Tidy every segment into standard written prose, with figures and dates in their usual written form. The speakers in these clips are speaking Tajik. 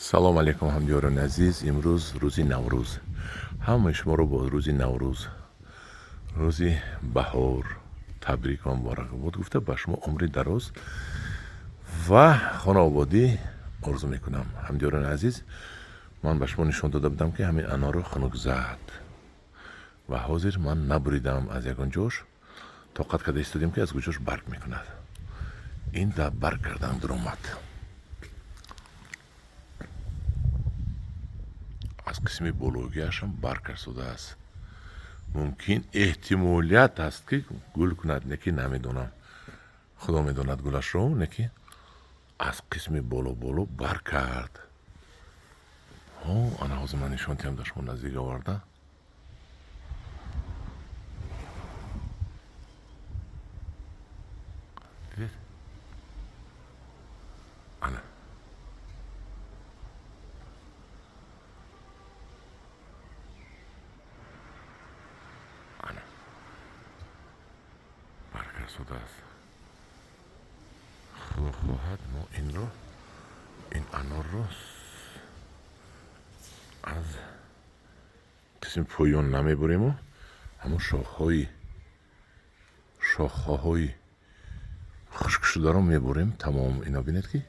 Салом алейкум, ҳамдиёрони азиз. Имрӯз рӯзи Наврӯз. Ҳамаи шуморо бо рӯзи Наврӯз, рӯзи баҳор табрик ва муборакбод гуфта, ба шумо умри дароз ва хонаободӣ орзу мекунам. Ҳамдиёрони азиз, ман ба шумо нишон дода будам, ки ҳамин анорро хунук зад ва ҳозир ман набуридам аз ягон ҷош, тоқат карда истодем, ки аз куҷош барг мекунад. Ин дар барг кардан дуромад. Аз қисми бологиашам барг карсудааст. Мумкин, эҳтимолият ҳаст, ки гул кунад, не ки намедонам, Худо медонад гулашро, не ки аз қисми боло боло барг кард. Ана ҳозир ман нишон диҳам дар шумо наздик оварда. Дидед? Ана, ана барг расудааст. Худо хоҳад, мо инро, ин анорро аз қисми поён намебурему ҳамон шохҳои хушкшударо мебурем, тамом. Ино бинед, ки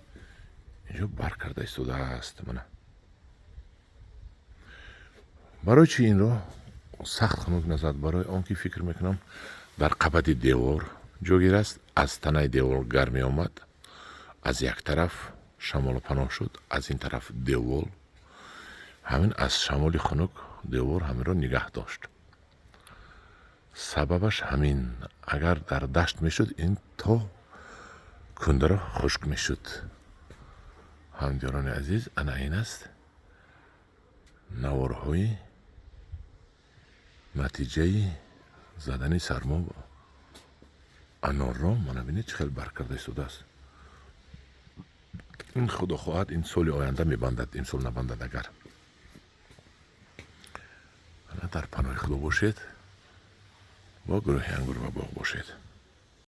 инҷо барг карда истодааст. Мана барои чӣ инро сахт хунук назад? Барои он ки фикр мекунам, дар қабати девор ҷойгир аст. Аз танаи девор гармӣ омад, аз як тараф шамолу паноҳ шуд, аз ин тараф девол ҳамин аз шамоли хунук, девор ҳаминро нигаҳ дошт. Сабабаш ҳамин. Агар дар дашт мешуд, ин то кундаро хушк мешуд. Ҳамдиёрони азиз, ана ин аст наворҳои натиҷаи задани сармо анорро. Мана бинед, чӣ хел барг карда истодааст. Ин, Худо хоҳад, ин соли оянда мебандад, имсол набандад агар. Ана дар паноҳи Худо бошед, бо гурӯҳи Ангур ва боғ бошед.